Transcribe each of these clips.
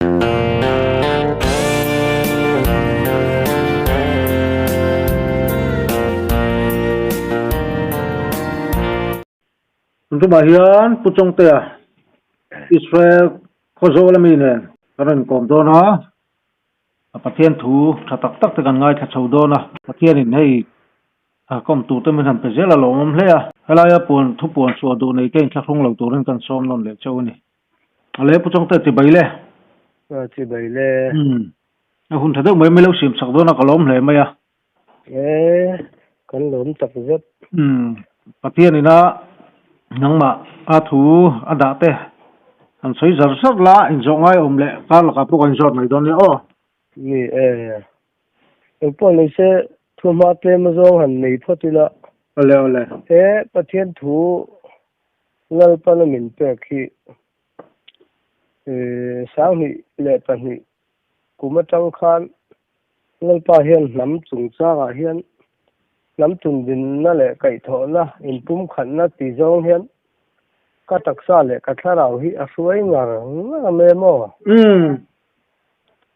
Tun tumah hian Pu Chawngtea Israel Khawzawl ami nen kan rawn inkawm dawn a, a Pathian thu tha tak tak te kan ngaithla chho dawn a, Pathianin hei a kawm tur te min han pe zel a lawmawm hle a, helaia puan thu puan chhuah duh nei te inthlahrung lo turin kan sawm nawn leh cheu a ni. A le Pu Chawngtea chibai le. A chibai le. Umm a hun tha deuh mai mai lo siam chak dawn a ka lawm hle mai a. E kan lawm tak zet. Umm Pathian ina nangmah a thu a dah te han sawi zar zar la inzawh ngai awm leh kar lakah pawh kan inzawt mai dawn nia aw. Ni e. Engpawh nei se thu hma tlem azawng han nei phawt ila. Awle awle. He Pathian thu Lalpana min pek hi 2002 kum atang khan Lalpa hian hnam chungchangah hian hnam tundinna leh kaihthawhna, inpumkhatna ti zawng hian ka taksa leh ka thlarau hi a hruai ngar ngar a mai maw? Umm.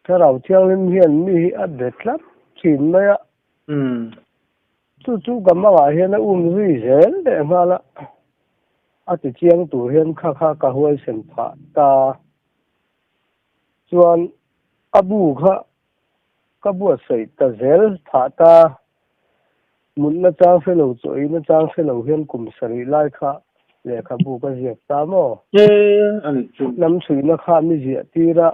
Thlarau Thianghlim hian mi hi a be tlat thin mai a. Umm. Chu chu ka mangah hian a um zui zel leh nghal a, a ti chiang tur hian kha kha ka huaisen phah ta. Chuan a bu kha ka buatsaih ta zel phah ta, mutna chang hre lo chaw eina chang hre lo hian kum sarih lai kha lehkhabu ka ziak ta maw? E a nih chu. Hnam chhuihna kha mi ziah tir a,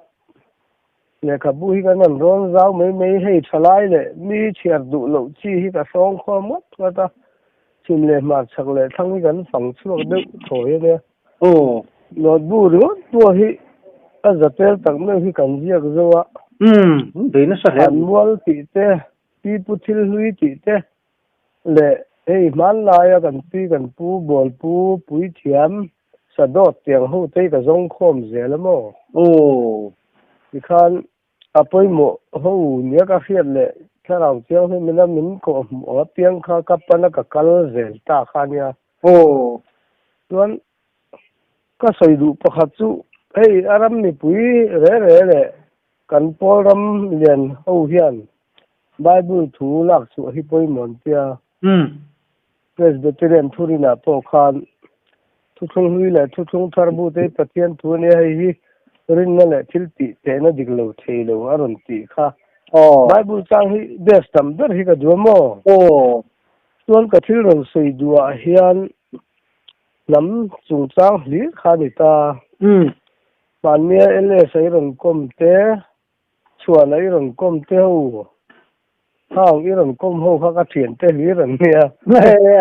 lehkhabu hi kan han rawn zau mai mai hei tha lai leh mi chhiar duh loh chi hi ka hrawng khawm ngawt ngawt a, chhim leh hmar chhak leh thlang hi kan fang chhuak deuh thawi a nia. Aw. Notebook ringawt pawh hi a za tel tak meuh hi kan ziak zo a. Umm, bei nasa hle. An mual tih te, pi pu thil hlui tih te leh hei hmanlaia kan pi kan pu bawl pu puithiam sadawt tiang ho te hi ka zawng khawm zel a maw? Aw. Tikhan A pawimawh ho nia ka hriat leh thlarau thianghlim ina min kawh hmuh ang apiang kha ka pana ka kal zel ta kha nia. Aw. Chuan ka sawi duh pakhat chu hei a ram mipui re re leh kan pawl ram lian ho hian Bible thu lak chhuah hi pawimawh an tia. Umm. Presbyterian thurinah pawh khan thuthlung hlui leh thuthlung thar bute hi Pathian thu a nia, hei hi rinna leh thil tih tehna dik lo thei lo a rawn tih kha. Bible chang hi best tam ber hi ka duh a maw? Chuan ka thil rawn sawi duhah hian hnam chungchang hlir kha a ni ta. Hmannia LS a i rawn kawm te, Chhuana i rawn kawm te ho, hang i rawn kawm ho kha ka thian te hlir an nia.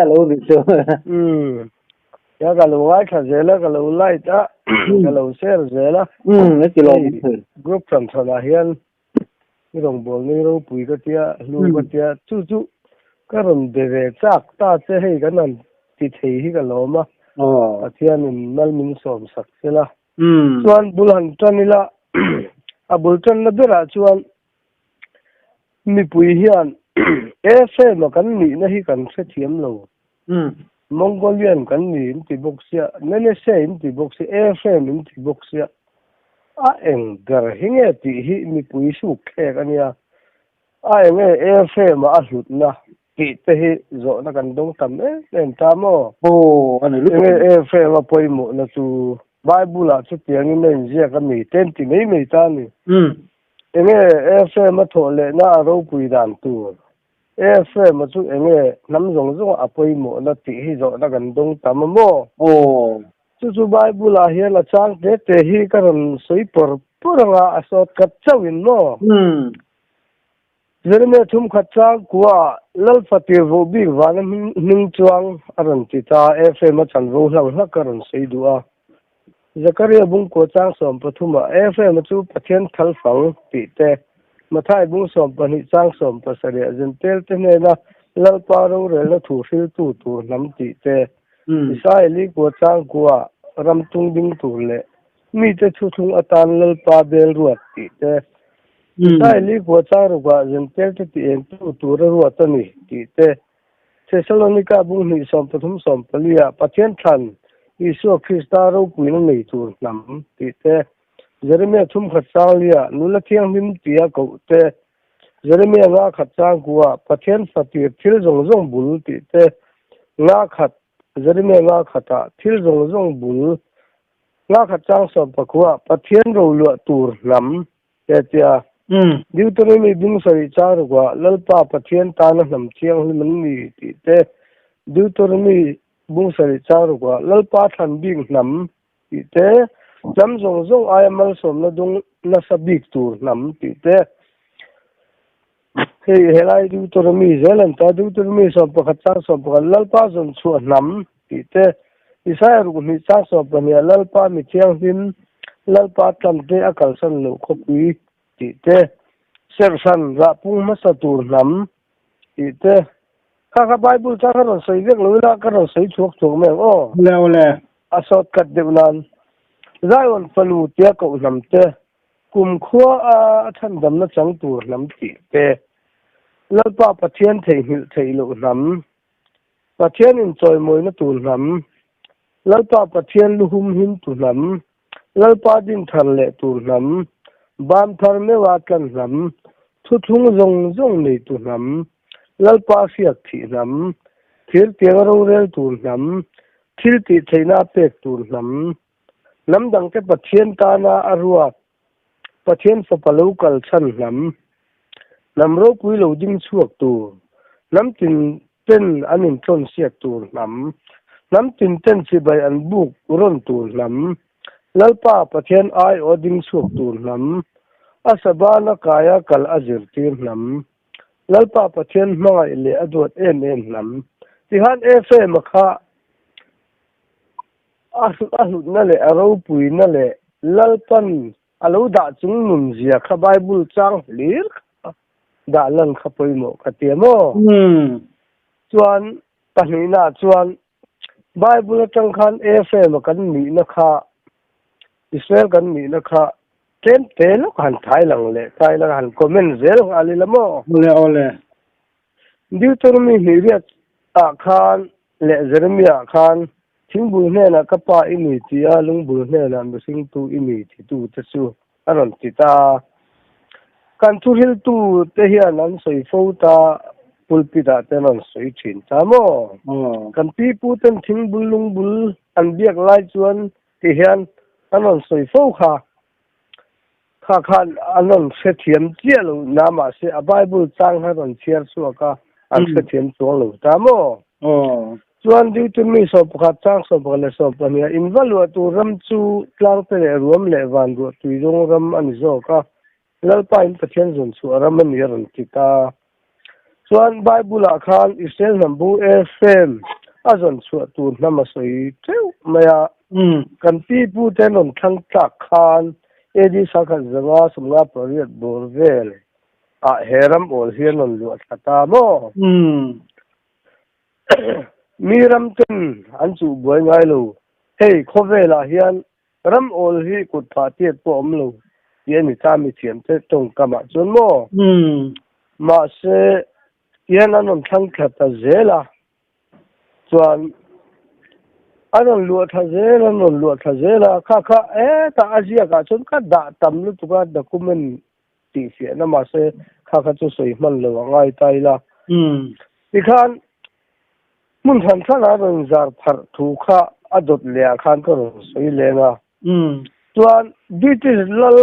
A lo nih chu. Umm. Ya ka lo ngaithla zel a, ka lo like a, ka lo share zel a. Umm, a ti lawm awm thei. Group hran hranah hian i rawngbâwl nui ropui ka tia, hlu ka tia, chu chu ka rawn be ve chak ta che hei kan han ti thei hi ka lawm a. Pathianin mal min sawm sak sela. Chuan bul han tan ila, a bul tanna berah chuan mipui hian Ephraim-a kan nihna hi kan hrethiam lo. Mongolian kan ni in ti bawk sia, Menese in ti bawk sia, Ephraim in ti bawk sia. A eng ber hi nge tih hi mipui suk thlek a nia. A eng nge Ephraim-a a hlutna? Tih te hi zawhna kan dawng tam em em ta maw? Aw, a ni lutuk. Enge Ephraim a pawimawhna chu Bible-ah chutiangin a inziak a mi te an ti mai mai ta a ni. Enge Ephraim a thawh lehna a ropui dan tur? Ephraim a chu enge hnam zawng zawnga a pawimawhna tih hi zawhna kan dawng tam a maw? Aw. Chu chu Bible-ah hian a chang te te hi ka rawn sawi pawr pawr anga a sawt khat chauhin maw? Jeremia thumkhat chang kua Lalfa tirvoh bik vana hming chuang a rawn ti ta, Ephraim a chanvo hlang hlak a rawn sawi duh a. Zakaria bungkua chang 13 ah Ephraim a chu Pathian thal fang tih te, Mathai bung 12 chang 17 ah Zentel te hnena Lalpa rorelna thu hriltu tur hnam tih te, Israeli kua chang kua ram tung ding tur leh mite thuthlung atan Lalpa bel ruat tih te, Israeli kua chang rukah Zentel te ti eng tu tur a ruat a ni tih te, Thesalonika bung hnih 13 14 ah Pathian thlan Isua Krista ropuina nei tur hnam tih te, Jeremia thum khat chang lia nula thianghlim tia koh te, Jeremia nga khat chang kua Pathian fatir thil zawng zawng bul tih te, nga khat Jeremia nga khatah thil zawng zawng bul nga khat chang sawm pakhua Pathian roluah tur hnam te tia Deuteronomy bing sarih chang rukah Lalpa Pathian tana hnam thianghlim an ni tih te, Deuteronomy bung sarih chang rukah Lalpa thlan bik hnam tih te, hnam zawng zawng aia malsawmna dung nasa bik tur hnam tih te. Hei helai Deuteronomy zel an ta, Deuteronomy 11 chang 11 Lalpa zawn chhuah hnam tih te, Isaia ruk hnih chang 12 Lalpa mi thianghlim, Lalpa tlante a kalsan loh khawpui tih te, serhhran rahpung hmasa tur hnam tih te. Kha kha Bible chang ka rawn sawi vek lo ila ka rawn sawi chhuak chhuak mai ang aw. Awle awle. A sawt khat deuh nan Zion fanu tia koh hnam te, kum khua a a chhandamna chang tur hnam tih te, Lalpa Pathian theihnghilh theih loh hnam, Pathian inchawimawina tur hnam, Lalpa Pathian lu humhim tu hnam, Lalpa din thar leh tur hnam, bam thar meuha tlan hnam, thuthlung zawng zawng neitu hnam, Lalpa hriak thih hnam, thir tiang rorel tur hnam, thil tih theihna a pek tur hnam, hnam dangte Pathian tana a ruat, Pathian fapa lo kal chhan hnam, hnam ropui lo ding chhuak tur, hnam tin ten an intlawn siak tur hnam, hnam tin ten chibai an buk rawn tur hnam, Lalpa Pathian aiawh ding chhuak tur hnam, a sabana kaia kal a zirtir hnam, Lalpa Pathian hmangaih leh a duat em em hnam. Tihan Ephraim-a kha a hlutna leh a ropuina leh Lalpan a lo dah chung nun zia kha Bible chang hlir kha dah lan kha pawimawh ka ti a maw? Chuan pahnihna chuan Bible atang khan Ephraim-a kan nihna kha Israel kan nihna kha tlem te lawk han thai lang leh thai lang han comment zel nghal ila maw? Awle awle. Deuteronomy hnih riat ah khan leh Jeremiah ah khan thingbul hnenah ka pa i ni ti a lungbul hnenah mihringtu i ni titu te chu a rawn ti ta. Kan thuhriltu te hian an sawi fo ta pulpit ah te an rawn sawi thin ta maw? Kan pipu ten thingbul lungbul an biak lai chuan Ti hian an rawn sawi fo kha. Kha khan an rawn hrethiam chiah lo na mahse a Bible chang kha rawn chhiar chhuak a, an hrethiam chuang lo ta maw? Chuan Deuteronomy 11 chang 11 leh 12 ah in va luah tur ram chu tlangte leh ruam leh van ruah tui rawng ram a ni zawk a, Lalpa in Pathian zawn chhuah ram a ni a rawn ti ta. Chuan Bible ah khan Israel hnam bu Ephraim a zawn chhuah tur hnam a sawi teuh mai a. Kan pi pu te an rawn thlang tlak khan AD 1558 bawr vel ah he ram awl hi an rawn luah thla ta maw? Mi ram ten an chuh buai ngai lo. Hei khawvel ah hian Ram awl hi kut phah tiat pawh awm lo tih a ni ta mi thiamte tawngkamah chuan maw? Mahse, tihian an rawn thlang thla ta zel a, chuan an rawn luah thla zel, an rawn luah thla zel a, kha kha hetah a ziakah chuan ka dah tam lutuk a document tih fiahna mahse kha kha chu sawi hman lo a ngai ta ila. Tikhan Hmun hran hran a rawn zar pharh thu kha a dawt leh ah khan ka rawn sawi leng a. Chuan British lal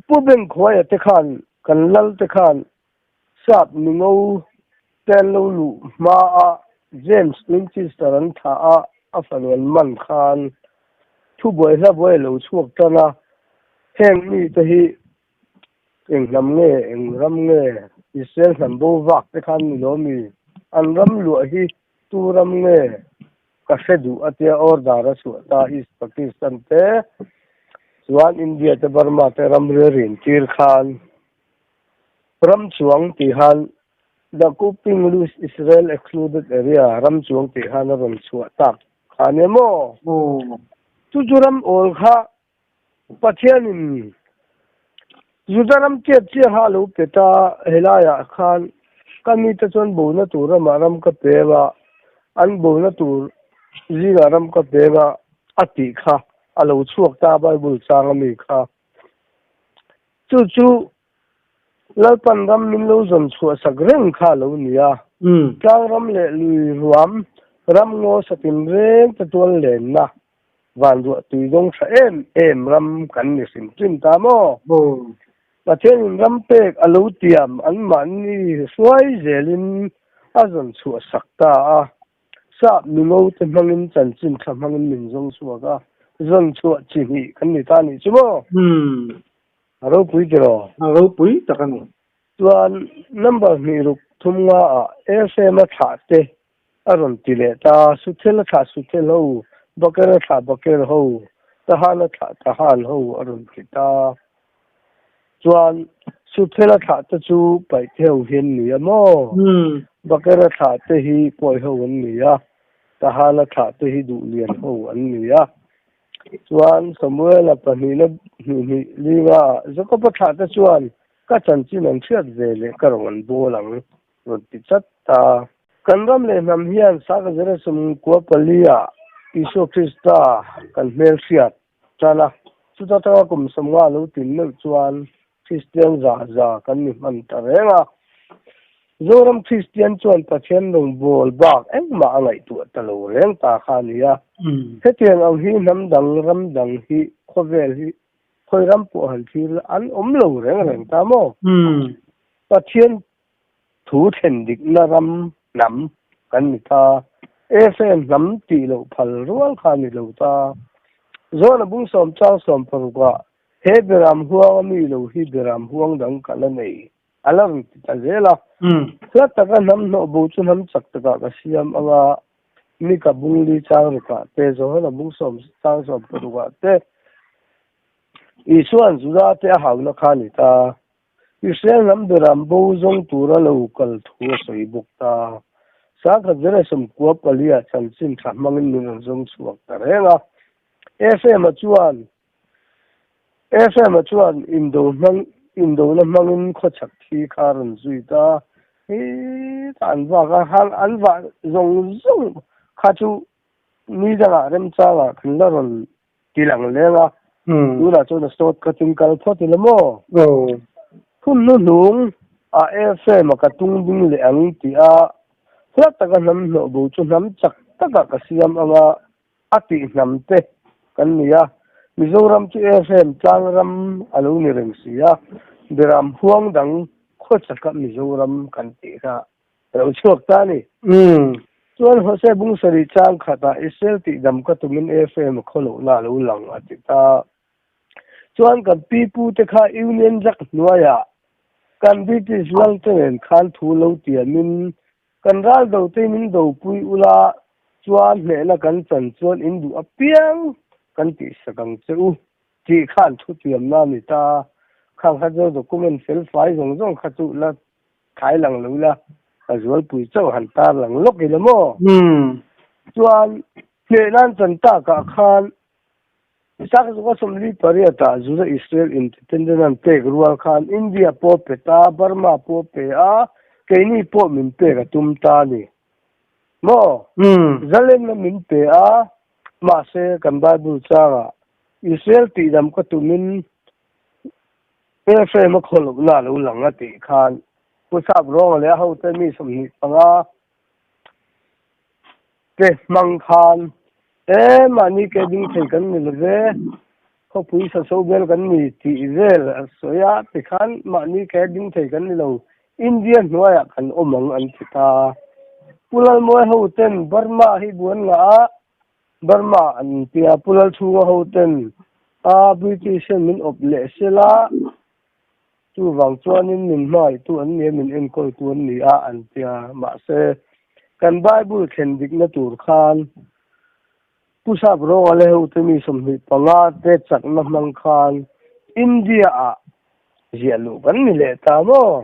Pu Bengkhuaia te khan kan lal te khan sap mingo te an lo luh hma a James Winchester an thlah a a fanu an man khan thubuai hlabuai a lo chhuak tan a, heng mi te hi Eng hnam nge, eng ram nge Israel hnam bo vak te khan ni lo mi? An ram luah hi tu ram nge ka hre duh a tia order a chhuah ta East Pakistan te chuan India te Burma te ram rilrin tir khan ram chuang tih han The Kuping Loose Israel Excluded Area ram chuang tih han a rawn chhuah tak kha nia maw? Chu chu ram awl kha Pathianin Juda ram chiat chiaha a lo pe ta, helaiah khan ka mite chuan bona tur ramah ram ka peng a, an bona tur zingah ram ka peng a, a tih kha a lo chhuak ta Bible chang ami kha. Chu chu Lalpan ram min lo zawn chhuah sak reng kha a lo ni a. Tlang ram leh lui ruam, ram ngaw satin reng te tual lenna van ruah tui dawng tha em em ram kan ni hrim hrim ta maw? Pathianin ram pek a lo tiam anmahni hruai zelin a zawn chhuah sak ta a. Sap mingo te hmangin chanchin tha hmangin min zawng chhuak a, zawn chhuah chi hnih kan ni ta nih chu maw? A ropui tiraw? A ropui tak a ni. Chuan number hnih ruk thum nga ah Airframe a thlah te a rawn ti leh ta, Suthel a thlah Suthel ho, Baker a thlah Baker ho, Tahan a thlah Tahan ho a rawn ti ta. Chuan Suthela thlah te chu Paihte ho hi an ni a maw? Bakera thlah te hi Pawi ho an ni a, Tahana thlah te hi Duhlian ho an ni a. Chuan Samuela pahnihna hnih hnih linga ah Jakoba thlah te chuan ka chanchin an hriat ve leh ka rawn an bawl ang rawn ti chat ta. Kan ram leh hnam hian Saka Jerusalem kua pali ah Isua Krista kan hmelhriat Tan a, chuta tanga kum sawmnga lo tin meuh chuan Kristian za za kan ni hman ta reng a. Zoram Kristian chuan Pathian rawngbâwl bâk engmah a ngaihtuah ta lo reng ta kha a ni a. Hetiang ang hi hnam dang, ram dang hi khawvel hi khawi ram pawh han thlir la an awm lo reng reng ta maw? Pathian Thu thlen dikna ram hnam kan ni ta. Ephraim hnam tih loh phal rual kha a ni lo ta. Zawna bung sawm chang sawm parukah he beram huang a mi lo hi beram huang dang ka la nei a la rawn ti ta zel a. Hla taka hnam hnawh bo chu hnam chak takah ka siam anga Mika bung li chang rukah te, Johana bung sawm chang sawm parukah te Isua'n Juda te a hauna kha a ni ta. Israel hnam beram bo zawng tura lo kal thu a sawi bawk ta. Sangkhat zela sawmkua palia chanchin tha hmangin min rawn zawng chhuak ta reng a. Ephraim-a chuan Ephraim-a chuan indo hmang indona hmangin khawchhak thi kha a rawn zui ta. Hetah an vak a, hang an vah zawng zawng kha chu ni dangah remchangah kan la rawn Ti lang leng a, tunah chuan a sawt kha chung kal phawt ila maw? Hun hnuhnung a airframe a ka tung ding leh ang tih a, hla taka hnam hnawh bo chu hnam chak takah ka siam ang a, a tih hnam te kan ni a. Mizoram chu airframe tlang ram a lo ni reng si a, beram huang dang khaw chaka Mizoram kan tih kha A lo chhuak ta a ni. Chuan Hosea bung sarih chang khatah Israel tihdam ka tumin Ephraim a khawlohna a lo lang a ti ta. Chuan kan pi pu te kha Union Jack hnuaiah kan British lal te nen khan thu lo tiamin kan ral do te min dopui ula chuan hnehna kan chan chuan in duh apiang kan tihsak ang che u tih khan thu tiamna a ni ta. Khang kha chu document fel fai zawng zawng kha chu la Thlai lang lo ila, ka zualpui chauh han tar lang lawk ila maw? Chuan, hneh nan chan takah khan Sakzuka 48 ah Juda Israel Independent an pek rual khan India pawh pe ta, Burma pawh pe a, keini pawh min pek a tum ta a ni maw? Zalenna min pe a, mahse kan Bible changah Israel tihdam ka tumin Airframe a khaw lohna a lo lang a tih khan Pu Sap Rawnga leh a hote mi 25 te hmang khan e mahni ke ding thei kan ni lo ve, khawpui saso bel kan ni tih vel a sawi a tikhan mahni ke ding thei kan ni lo, India hnuaiah kan awm ang an ti ta. Pu Lalmawi hoten Burma hi buan ngah a, Burma an tia Pu Lalchhunga hoten a British hian min awp leh sela, chuvang chuanin min hmangaihtu an ni a, min enkawltu an ni a an tia. Mahse, kan Bible thlen dikna tur khan Pu Sap Rawnga leh hote mi 25 te chakna hmang khan India-ah ziah luh kan ni leh ta maw?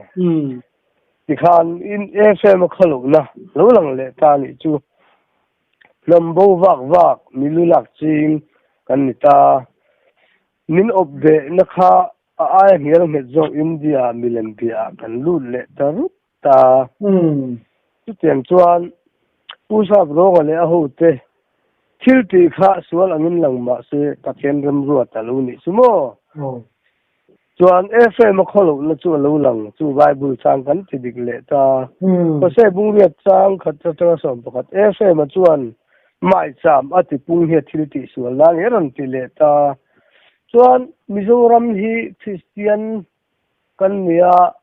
Tikhan Ephraim-a khawlohna lo lang leh ta nih chu. Hnam bo vak vak mi lu lak ching kan ni ta. Min awp behna kha a aia hnial nghet zawk India milem biaah kan lut leh ta rup ta. Chutiang chuan Pu Sap Rawnga leh a hote thil tih kha sual angin lang mah se Pathian remruat a lo nih chu maw? Chuan Ephraim-a khawlohna chu a lo lang, chu Bible chang kan ti dik leh ta. Hosea bungriat chang khat atanga 11, Ephraim-a chuan maicham a ti pung hi a thil tihsual nan a rawn ti leh ta. Chuan Mizoram hi Kristian kan nia,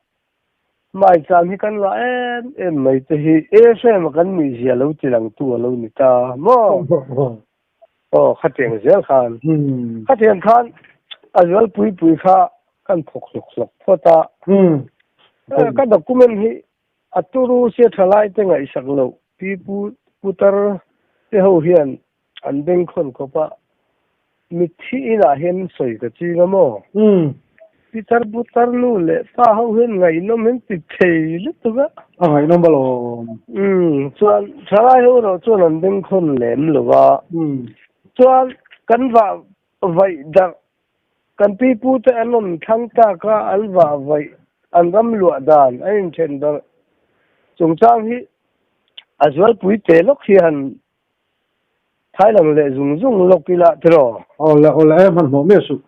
maicham hi kan ngah em em mai te hi Ephraim-a kan nihzia lo ti langtu a lo ni ta maw? Aw, khatiang zel khan. Khatiang khan a zual pui pui kha kan thawk hlawk hlawk phawt a. Ka document hi a turu sia thalai te ngaihsak loh pi pu putar te ho hian an bengkhawn khawp a. Mitthi inah hian sawi ka ching a maw? Pitar putar nu leh pa ho hian ngaihnawm hian ti thei lutuk a. A ngaihnawm alawm. Umm chuan thalai ho erawh chuan an bengkhawn lem lo va. Chuan kan vah vaih darh kan pi pu te an rawn thlang tak a an vah vaih an ram luah dan an inthen darh chungchang hi a zualpui te lawk hian Thailand leh zung zung lawk ila tiraw? Aw le, aw le e, hmanhmawh miah suh.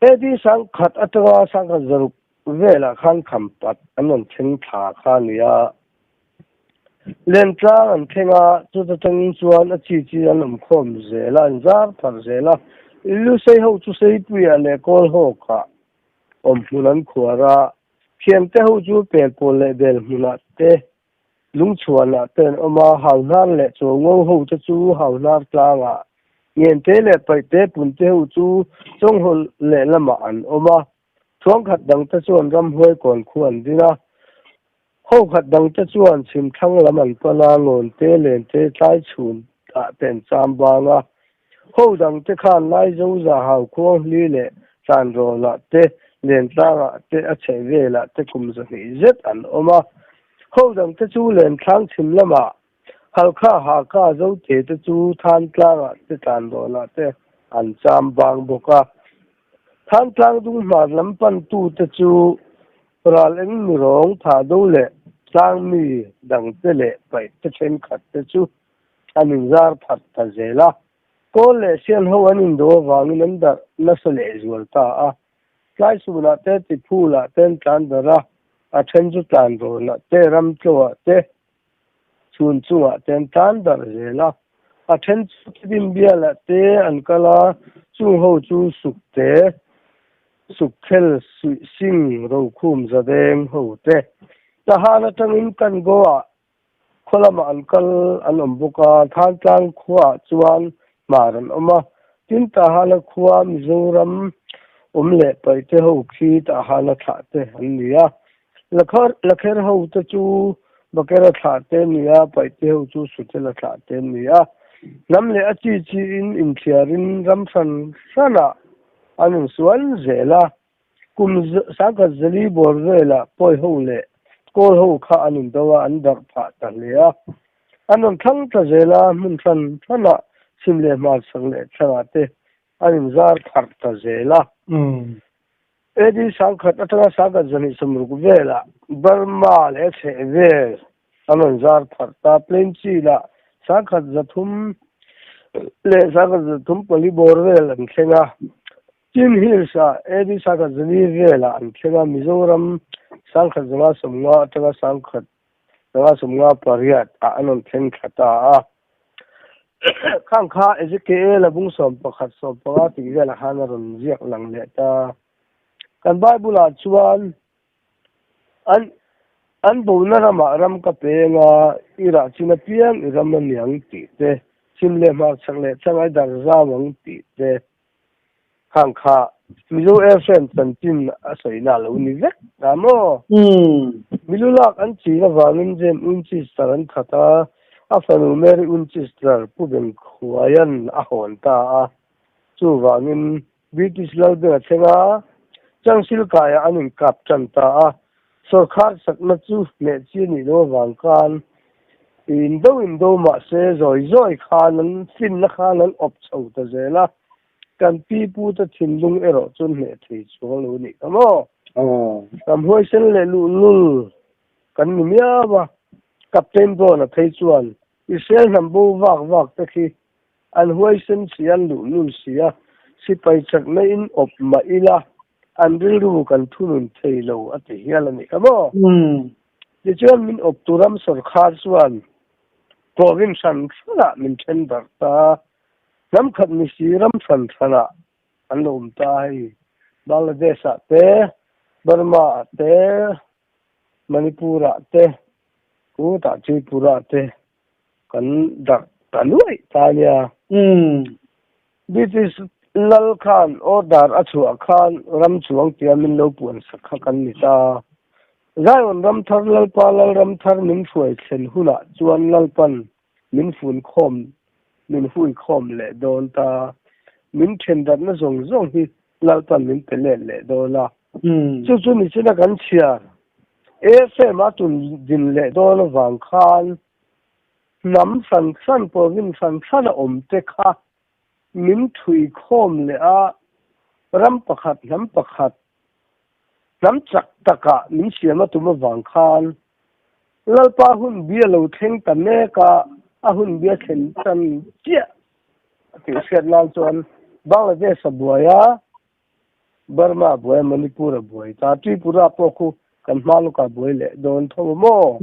AD 1000 atanga 1600 velah khan khampat an rawn thleng thla kha a ni a. Lentlang an thleng a, chuta tangin chuan a chi chi an awm khawm zel a, an zar pharh zel a. Lusei ho chu Seipuiah leh Kawlhawkah awm hmun an khuar a, thiante ho chu Pelpawl leh Belhmunah te Lungchhuanah te an awm a, Hauhnar leh Chawngo ho te chu Hauhnar tlangah, Ngente leh Paihte Punte ho chu Chawnghawlh lehlamah an awm a, Thuangkhat dangte chuan Ramhuai kawn khu an ding a, ho khat dangte chuan Chhimthlang lam an pan a, Ngawnte, Lente, Tlaichhun ah te an cham bang a, ho dangte khan Laizo Zahau Khuanghli leh Tlanrawnah te, Lentlangah te, a chhehvelah te kum 200 zet an awm a. Ho dangte chu Lenthlang chhim lamah, Halkha, Hakha, Zote te chu Thantlangah te Tlanrawnah te an cham bang bawk a. Thantlang dung hmar lam pantute chu ral eng mirawng, thahdo leh tlangmi dangte leh paihte thenkhat te chu an inzar phat ta zel a. Kawl leh Sian ho an indo avangin an darh nasa lehzual ta a. Tlaisunah te, Tiphulah te an tlan darh a, a then chu tlan rawnah te, Ramtlawah te, chhun chungah te an tlan darh zel a. A then chu Tidimbialah te an kal a, chung ho chu Sukte, Sukkhel, Suihsing, Rokhum, Zadeng ho te. Tahan atangin Kangoa Khaw lamah an kal an awm bawk a, Thantlang khuaah chuan hmar an awm a, tin Tahana khua Mizoram awm leh paihte ho khi Tahana thlah te an ni a, Lakher ho te chu Bakera thlah te an ni a, paihte ho chu Sutela thlah te an ni a. Hnam leh a chi chiin inthliarin ram hran hranah an insual zel a. Kum 1040 bawr velah pawi ho leh kawl ho kha an indo a, an darh phah ta hle a. An rawn thlang ta zel a, hmun hran hranah chhim leh hmarchhak leh thlangah te an inzar pharh ta zel a. AD 1000 atanga 1026 velah Burma leh a chheh vel an rawn zar pharh ta. Plain Chilah 1300 leh 1304 bawr vel an thleng a. Chin Hills ah AD 1004 velah an thleng a, Mizoram 1150 atanga 1158 ah an rawn thleng thla ta a. Khang kha Ezekiel a bung 11, 15 tih velah khan a rawn ziak lang leh ta. Kan Bible ah chuan an an bona ramah ram ka peng a, i rah chin apiang i ram a niang tih te, chhim leh hmarchhak leh thlang ai darh zau ang tih te, Khang kha Mizo Airframe chanchin a sawina a lo ni vek ta maw? Milu lak an chin avangin James Winchester an that a, a fanu Mary Winchester Pu Bengkhuaia'n a hawn ta a. Chuvangin British lalbeng a thleng a, Changsil kaiah an inkap tan ta a. Sawrkhar chakna chu hneh chi a nih loh avang khan indo indo mahse zawi zawi khan an finna khan an awp chho ta zel a, kan pi pute thinlung erawh chu hneh thei chuang lo nih kha maw? Ram huaisen leh luhlul kan ni miau a, Captain Brown-a phei chuan Israel hnam bo vak vak te khi an huaisen si an luhlul si a, sipai chakna in awp mah ila. An rilru kan thunun thei lo a ti hial a nih kha maw? Tichuan min awptu ram sawrkhar chuan province hran hranah min then darh ta. Hnam khat ni si ram hran hranah an lo awm ta hei. Bangladesh ah te, Burma ah te, Manipur ah te, khutah Tripura ah te kan darh ta nuaih ta a nia. British lal khan order a chhuah khan ram chuang tia min lo puan sak kha kan ni ta. Zion ram thar Lalpa Lalram thar min hruai thlen hunah chuan Lalpan min fun khawm min hui khawm leh dawn ta. Min then darhna zawng zawng hi Lalpan min pe let leh dawn a. Chu chu nichina kan chhiar AFM a tun din leh dawn avang khan Hnam hran hran, province hran hran a awm te kha min thui khawm leh a, ram pakhat, hnam pakhat, hnam chak takah min siam a tum avang khan Lalpa hun bia lo thleng ta mek a, a hun bia thlen tan chiah a tih hriat nan chuan Bangladesh a buai a, Burma a buai a, Manipur a buai ta, Tripura pawh khu kan hma lawkah buai leh dawn tho a maw?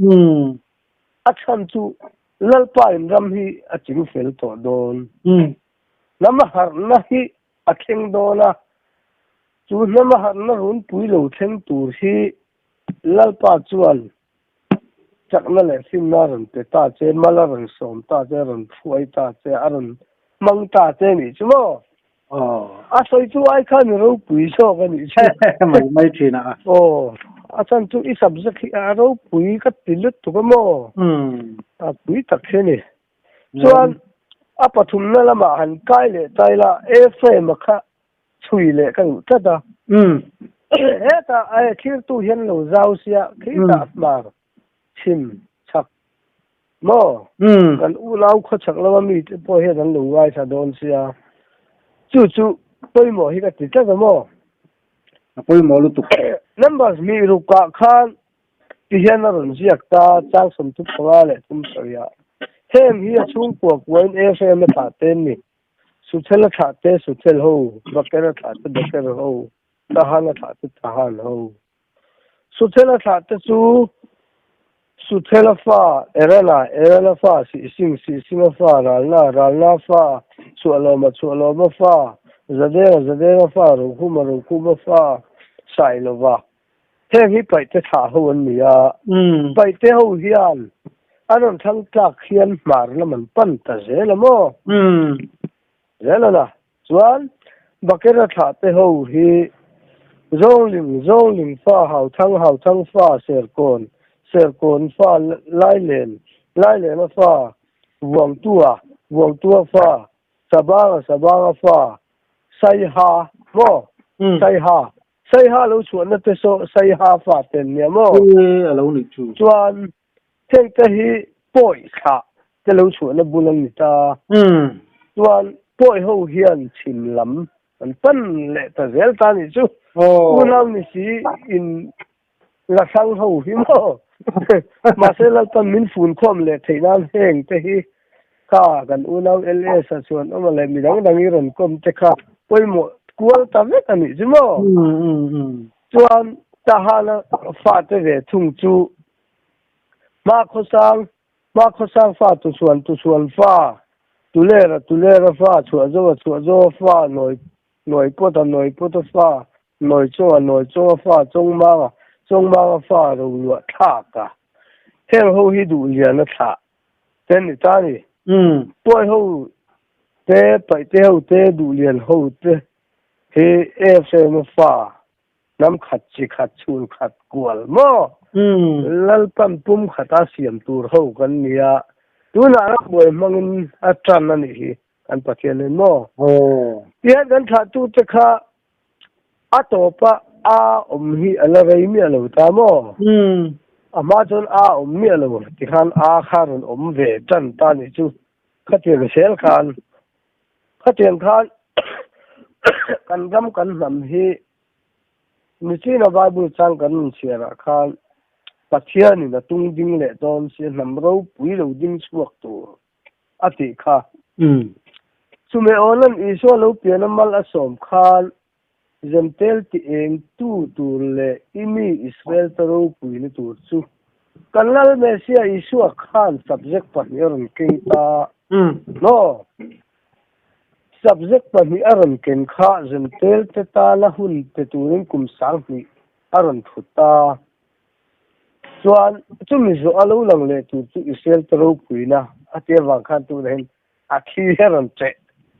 A chhan chu Lalpa in ram hi a ching fel tawh dawn. Hnam a harhna hi a thleng dawn a, chu hnam a harhna runpui lo thleng tur hi Lalpa chuan chakna leh finna a rawn pe ta che, mal a rawn sawm ta che, a rawn hruai ta che, a rawn hmang ta che nih chu maw? A sawi chu ai khan i ropui zawk a nih chu. Mai mai thin a. Aw, a chhan chu i subject hi a ropui ka ti lutuk a maw? A pui tak hi a ni. Chuan a pathumna lamah han kai leh ta ila Ephraim-a kha chhui leh ka duh tlat a. Hetah a thirtu hian lo zau sia khitah hmar chhim chhak maw? Kan unau khawchhak lama mite pawh hian an lo ngaithla dawn sia, chu chu pawimawh hi ka ti tlat a maw? A pawimawh lutuk. Numbers mi rukah khan ti hian a rawn ziak ta, chang 35 leh 30 ah. Heng hi a chhungkua kuain Ephraim a thlah te an ni. Suthel a thlah te Suthel ho, Baker a thlah te Baker ho, Tahan a thlah te Tahan ho. Suthela thlah te chu Suthela fa Erana, Erana fa Sihsing, Sihsinga fa Ralna, Ralna fa Chhuahlawma, Chhuahlawma fa Zadenga, Zadenga fa Rokhuma, Rokhuma fa Sailova. Heng hi Paihte thlah ho an ni a, Paihte ho hian an rawn thlang tlak hian hmar lam an pan ta zel a maw? Zel a na. Chuan Bakera thlah te ho hi Zawngling, Zawngling fa Hauthang, Hauthang fa Serkawn, Serkawn fa Lailen, Lailena fa Vuangtua, Vuangtua fa Sabanga, Sabanga fa Saiha maw? Saiha, Saiha lo chhuahna te saw Saiha fa te an nia maw? E a lo nih chu. Chuan Heng te hi pawi thlah te lo chhuahna bul an ni ta. Chuan pawi ho hian chhim lam an pan leh ta zel ta nih chu. Unau ni si in la hrang ho hi maw. Mahse Lalpan min fun khawm leh theih nan heng te hi kha kan unau LS a chuan awm a leh midang dang i rawn kawm te kha pawimawh kual ta vek a nih chu maw. Chuan Tahana fate ve thung chu Hma khawsang, hma khawsang fa tuchhuan, tuchhuan fa, tulera, tulera fa, chhuahzawa, chhuahzawa fa, nawi, nawipawta, nawipawta fa, nawichawnga, nawichawnga fa, chawngmanga, chawngmanga fa, roluah thlaka. Heng ho hi duhliana thlah te ni ta ni. Pawi ho te, paihte ho te, duhlian ho te hi Ephraim-a fa Hnam khat chi khat chhun khat kual maw? Lalpan pum khata siam tur ho kan ni a, tunah rambuai hmangin a tan a nih hi kan Pathian hian maw? Tihian kan thlahtute kha a tawpa a awm hi a la rei miah lo ta maw? A hma chuan a awm miah lo tikhan a kha rawn awm ve tan ta nih chu khatiang zel khan Khatiang khan kan ram kan hnam hi Nichina Bible chang kan rawn chhiarah khan Pathianin a tung ding leh dawn si hnam ropui lo ding chhuak tur a tih kha. Chumi awlan Isua lo piana mal a sawm khan. Zentel ti eng tu tur leh i mi Israel te ropuina tur chu kan Lal Messiah Isua khan subject pahnih a rawn keng ta maw? Subject pahnih a rawn ken kha Zentel te tana hun pe turin kum 2000 a rawn thut ta. Chuan chumi zawh a lo lang leh tur chu Israel te ropuina a tia vang khan tunah hian a thli hi a rawn tleh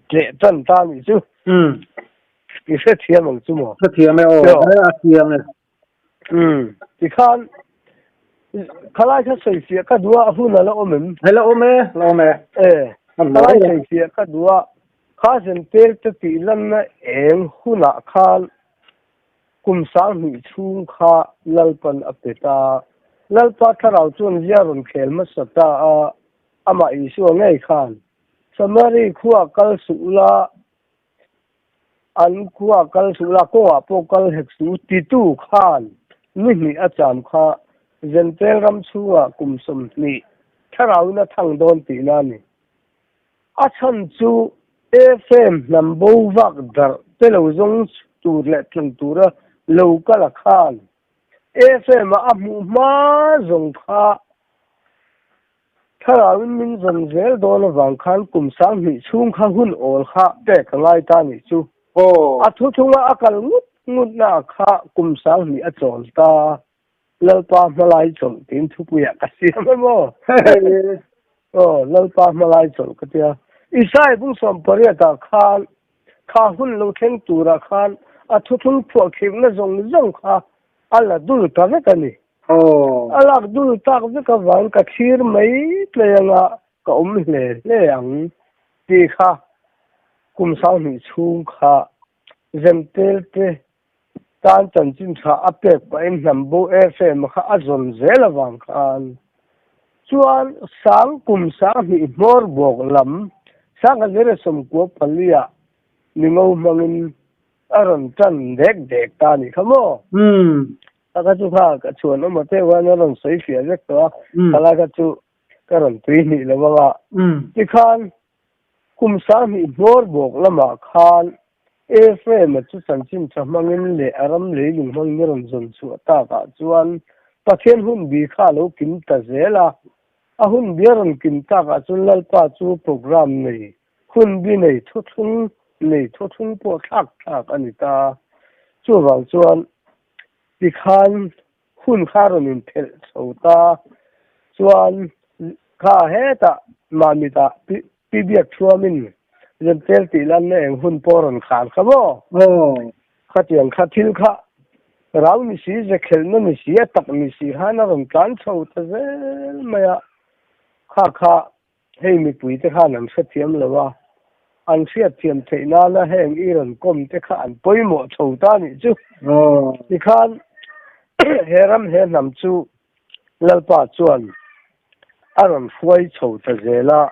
tleh tan ta anih chu. I hrethiam ang chu maw? Hrethiam e aw, he a chiang e. Umm, tikhan khalai kha sawifiah ka duh a, a hun a la awm em? Hei la awm e, la awm e. E, khalai sawifiah ka duh a, kha zentel te tih lanna eng hunah khan kum 2000 chhung kha Lalpan a pe ta. Lalpa thlarau chuan zia rawn khel hmasa ta a, Amah Isua ngei khan, Samari khua kal suh ula, an khua kal suh ula, kawngah pawh kal hek suh u titu khan ni hnih a cham kha Zentel ram chhungah kum 20 thlarauin a thang dawn tihna a ni. A chhan chu Ephraim hnam bo vak darh te lo zawng tur leh tlang tura lo kal a khan Ephraim-a a hmuh hma zawng kha Thlarauin min zawn zel dawn avang khan kum 2000 chhung kha hun awl kha pek a ngai ta nih chu. A thuthunga a kal ngut ngutna kha kum 2000 a chawl ta. Lalpa hmalai chawlh tiin thupuiah ka siam em aw. Aw, Lalpa hmalai chawlh ka tia. Isai bung 18 ah khan kha hun lo thleng turah khan a thuthung phuahkhirhna zawng zawng kha a la dul ta vek a ni. A lak dul tak vek avang ka thlir mai tlei anga ka awm hle hle ang tih kha kum 2000 chhung kha Zentel te tan chanchin tha a pek pahin hnam bo Ephraim kha a zawn zel avang khan chuan sang kum 2000 hmawr bawk lam 1994 ah mingo hmangin a rawn tan dek dek ta a nih kha maw? A kha chu kha ka chhuan awm a teuh a, a rawn sawi fiah vek tawh a, khalai kha chu ka rawn tui hnih lo ang a. Tikhan kum 2000 hmawr bawk lamah khan Ephraim-a chu chanchin tha hmangin leh a ram leilung hmangin a rawn zawn chhuah takah chuan Pathian hun bi kha a lo kim ta zel a. A hun bi a rawn kim takah chuan Lalpa chu programme nei, hun bi nei, thuthlung nei, thuthlung pawh thlak thlak a ni ta. Chuvang chuan tikhan hun kha rawn inphelh chho ta chuan kha hetah mahmitah pi biak thuamin Zentel tih lanna eng hun pawh rawn khar kha maw? Khatiang kha thil kha rau ni si, zekhelhna ni si, a tak ni si khan a rawn tlan chho ta zel mai a. Kha kha Hei mipuite khan an hrethiam lo a, an hriatthiam theih nana heng i rawn kawm te kha an pawimawh chho ta nih chu. Tikhan he ram he hnam chu Lalpa chuan a rawn hruai chho ta zel a.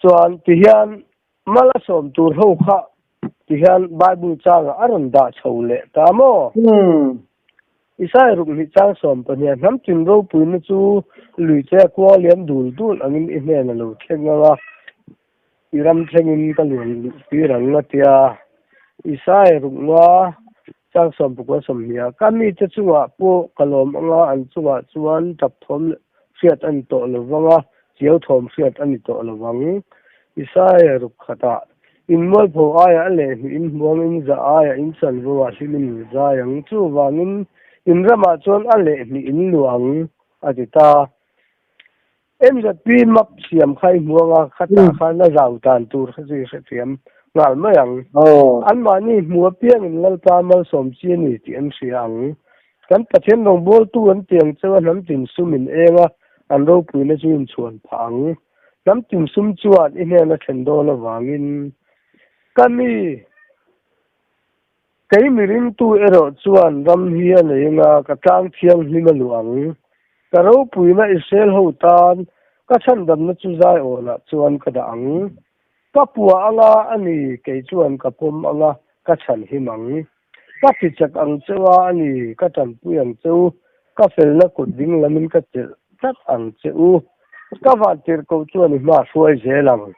Chuan tihian mal a sawm tur ho kha tihian Bible changah a rawn dah chho leh ta maw? Isai ruk hnih chang 12 hnam tin ropuina chu lui che a kuang liam dul dul angin i hnen a lo thleng ang a, i ram thlengin ka luan luh tir ang a tia. Isai ruk nga chang 19 20 ah ka mite chungah pawh ka lawm ang a, an chungah chuan tap thawm hriat a ni tawh lo vang a, chiau thawm hriat a ni tawh lo vang. Isai ruk khatah In mualpho aiah a leh hnih in hmuang in zah aiah in chanvo ah hlim in in zai ang. Chuvangin in ramah chuan a leh hnih in luah ang, a ti ta. MZP map siam kha i hmuang a, khatah khan a zau dan tur kha chu i hrethiam nghal mai ang. Anmahni hmu apiangin Lalpa malsawm chi a ni tih an hria ang. Kan Pathian rawngbawltu an tiang cheu a hnam tin sum in eng a, an ropuina chu inchhuan phah ang. Hnam tin sum chuan i hnena thlen dawn avangin ka mi kei mi ringtu erawh chuan ram hi a nei anga ka tlang thianghlim a luh ang. Ka ropuina Israel ho tan ka chhandamna chu Zion-ah chuan ka dah ang. Ka pua anga a ni kei chuan ka pawm anga ka chhanhim ang. Ka tichak ang cheu a a ni, ka tanpui ang che u, ka felna kut ding lamin ka chelh tlat ang che u. Ka vantirh ko chuan i hma hruai zel ang.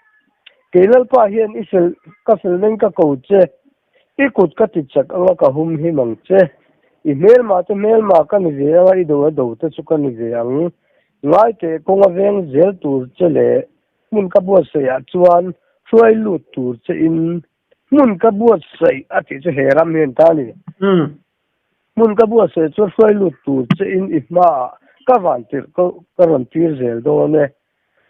Kei Lalpa hian i fel, ka felna in ka ko che. I kut ka ti chak anga ka hum him ang che. I hmelma te hmelma ka ni ve anga i do a do te chu ka ni ve ang. Ngai teh kawnga veng zel tur che leh hmun ka buatsaih ah chuan hruai lut tur che in hmun ka buatsaih a tih chu he ram hian ta a ni. Hmun ka buatsaih chuan hruai lut tur che in i hmaah ka van tirh ko ka rawn tir zel dawn e.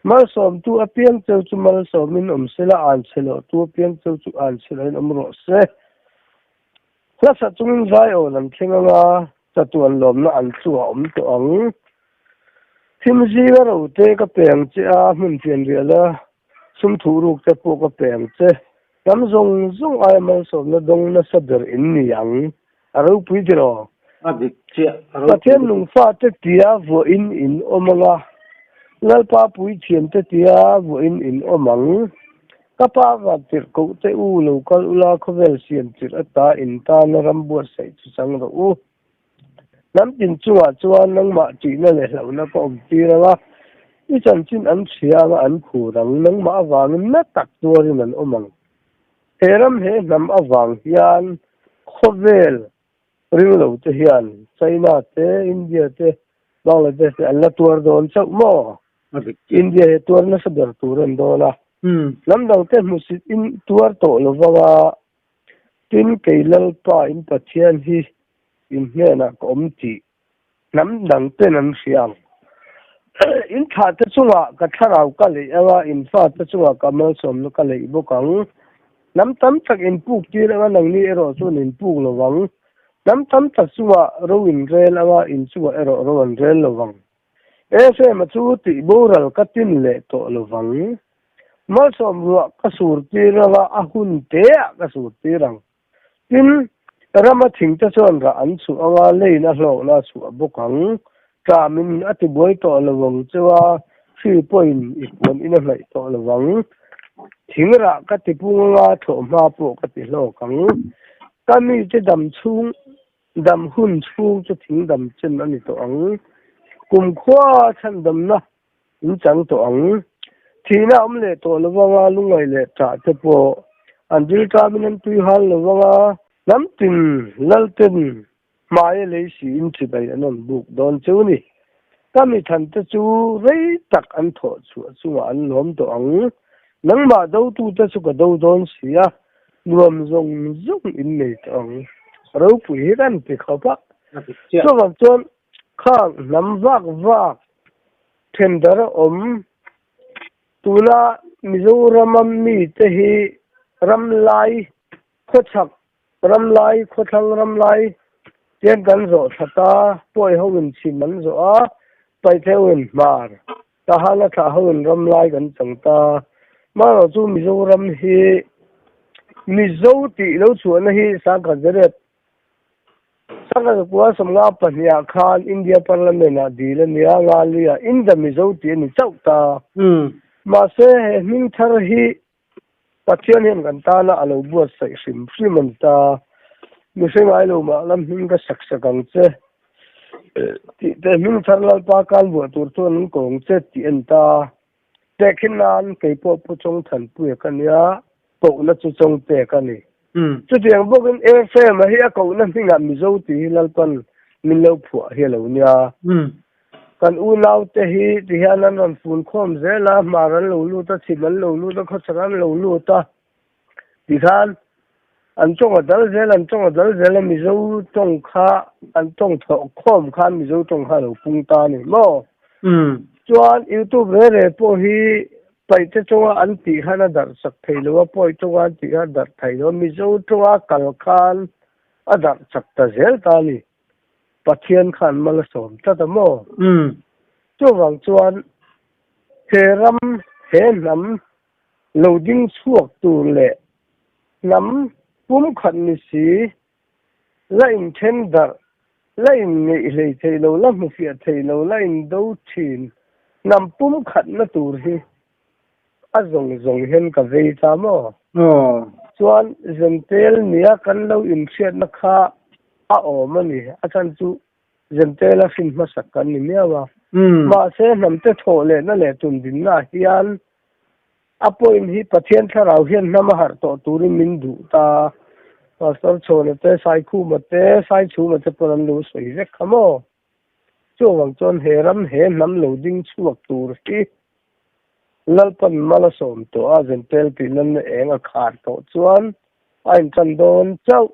Malsawmtu apiang cheu chu malsawmin awm se la, an chhe lohtu apiang cheu chu an chhe lohin awm rawh se. Hlasa chungin zaiawn an thleng anga chatuan lawmna an chu a awm tawh ang. Thim zinga rote ka pe ang che a, hmun fianriala sum thuhruk te pawh ka pe ang che. Hnam zawng zawng aia malsawmna dawng nasa ber in ni ang. A ropui tiraw? A dik chiah, a ropui. Pathian nungfate tia vuahin in awm ang a, Lalpa puithiamte tia vuahin in awm ang. Ka pa van tirh koh te u, lo kal ula khawvel siam tirh ata in tana ram buatsaih chu chang rawh u. Hnam tin chungah chuan nangmah ṭihna leh hlauhna ka awm tir ang a, i chanchin an hria anga an khur ang, nangmah avangin na tak tuarin an awm ang. He ram he hnam avang hian khawvel ringlo te hian China te, India te, Bangladesh te an la tuar dawn chauh maw? India hi tuar nasa ber tur an dawn a. Hnam dang te hmusit in tuar tawh lo vang a, tin kei Lalpa in Pathian hi in hnenah ka awm tih Hnam dang ten an hria ang. In thlah te chungah ka thlarau ka leih ang a, in fa te chungah ka malsawmna ka leih bawk ang. Hnam tam tak in puk tir ang a, nangni erawh chuan in puk lo vang. Hnam tam tak chungah ro in rel ang a, in chungah erawh ro an rel lo vang. Ephraim-a chu tih boral ka tin leh tawh lo vang. Malsawm ruah ka sur tir ang a, a hun teah ka sur tir ang. Tin, rama thingte chuan rah an chhuah ang a, leiin a hlawkna a chhuah bawk ang. Ṭamin a tibuai tawh lo ang cheu a, hri pawhin i puan in a hnaih tawh lo ang. Thing rah ka ti pung ang a, thlawhhma pawh ka ti hlawk ang. Ka mite dam chhung, dam hun chhung chu thing dam chen a ni tawh ang. Kumkhua chhandamna In chang tawh ang. Thihna a awm leh tawh lo vanga lungngaih leh ṭah te pawh an dil ṭamin an tui hal lo vanga hnam tin lalten hmaia lei siin chibai an rawn buk dawn cheu ni. Ka mi than te chu rei tak an thawh chhuah chungah an lawm tawh ang. Nangmah dotute chu ka do dawn si a, nuam zawng zawng in nei tawh ang. Ropui hi kan ti khawp a. Chuvang chuan Khang hnam vak vak thendar a awm. Tuna Mizorama mite hi ramlai khawchhak ramlai khawthlang ramlai tian kan zawh thla ta, Pawi hoin chhim an zawh a, Paihte hoin hmar, Tahana thlah hoin ramlai kan chang ta. Marawh chu Mizoram hi Mizo tih lo chhuahna hi sangkhat zariat Sangha kua 52ah khan India Parliament ah dil a nia, Ngalia Inda Mizo tih a ni chauh ta. Mahse he hming thar hi Pathian hian kan tana a lo buatsaih hrim hrim a ni ta. Mihring ngai lo mah lam hming ka sak sak ang che tih te hming thar Lalpa kan buah tur chuan an kawng che tih a ni ta. Tehkhin nan kei pawh Pu Chawngthanpuia ka nia, kohna chu Chawngte ka ni. Chutiang bawkin Ephraim-a hi a kohna hmingah Mizo tih hi Lalpan min lo phuah hi a lo nia. Kan unaute hi ti hian an rawn fun khawm zel a, hmar an lo lut a, chhim an lo lut a, khawchhak an lo lut a ti khan an tawng a dal zel, an tawng a dal zel a, Mizo tawng kha an tawng thawh khawm khan Mizo tawng kha a lo pung ta a ni maw? Chuan YouTube re re pawh hi Paihte chunga an tih khan a darh chak thei lo a, Pawi chunga an tih khan a darh thei lo a, Mizo chunga kal khan a darh chak ta zel ta a ni. Pathian khan mal a sawm tlat a maw? Chuvang chuan he ram, he hnam lo ding chhuak tur leh hnam pumkhat ni si, la inthen darh, la inngeih hlei thei lo, la hmufiah thei lo, la indo thin hnam pumkhatna tur hi a zawng zawng hian ka vei ta maw? Chuan Zentel nia kan lo inhriatna kha a awm a ni, a chhan chu Zentela hrin hmasak kan ni miau a. Mahse hnamte thawh lehna leh tundinnaah hian a point hi Pathian thlarau hian hnam a harh tawh turin min duh ta. Pastor Chhawna te, Saikhuma te, Saichhuma te pawn an lo sawi vek kha maw? Chuvang chuan he ram he hnam lo ding chhuak tur hi Lalpan mal a sawm tawh a, Zentel tih lanna eng a khar tawh chuan a intan dawn chauh.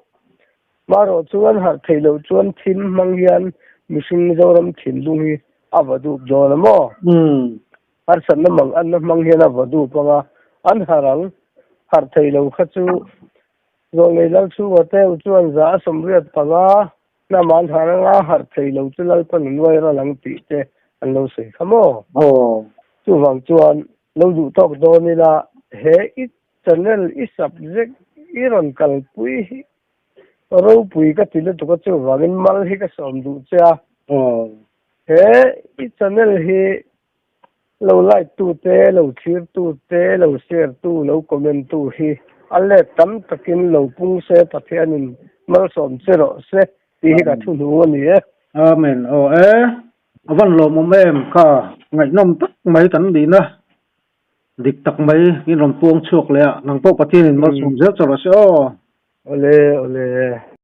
Marawh chuan harh theih loh chuan thim hmang hian mihring Mizoram thinlung hi a va dup dawn a maw? Harsatna mang anna hmang hian a va dup ang a, an harh ang. Harh theih lo kha chu Zawlnei Lalchhunga te u chuan za a 85 hnam an harh ang a, harh theih lo chu Lalpan a nuai ral ang tih te an lo sawi kha maw? Chuvang chuan lo duh tawk dawn ila he i Channel i subject i rawn kalpui hi ropui ka ti lutuk a chuvangin mal hi ka sawm duh che a. He i channel hi lo like tu te, lo thlir tu te, lo share tu, lo comment tu hi a let tam takin lo pung se Pathianin malsawm che rawh se tih hi ka thu hnung a ni e. Amen. Aw e, a van lawmawm em kha ngaihnawm tak mai kan nihna. Dik tak mai in rawn puang chhuak leh a, nang pawh Pathianin malsawm zel chawlh a se aw. Awle awle.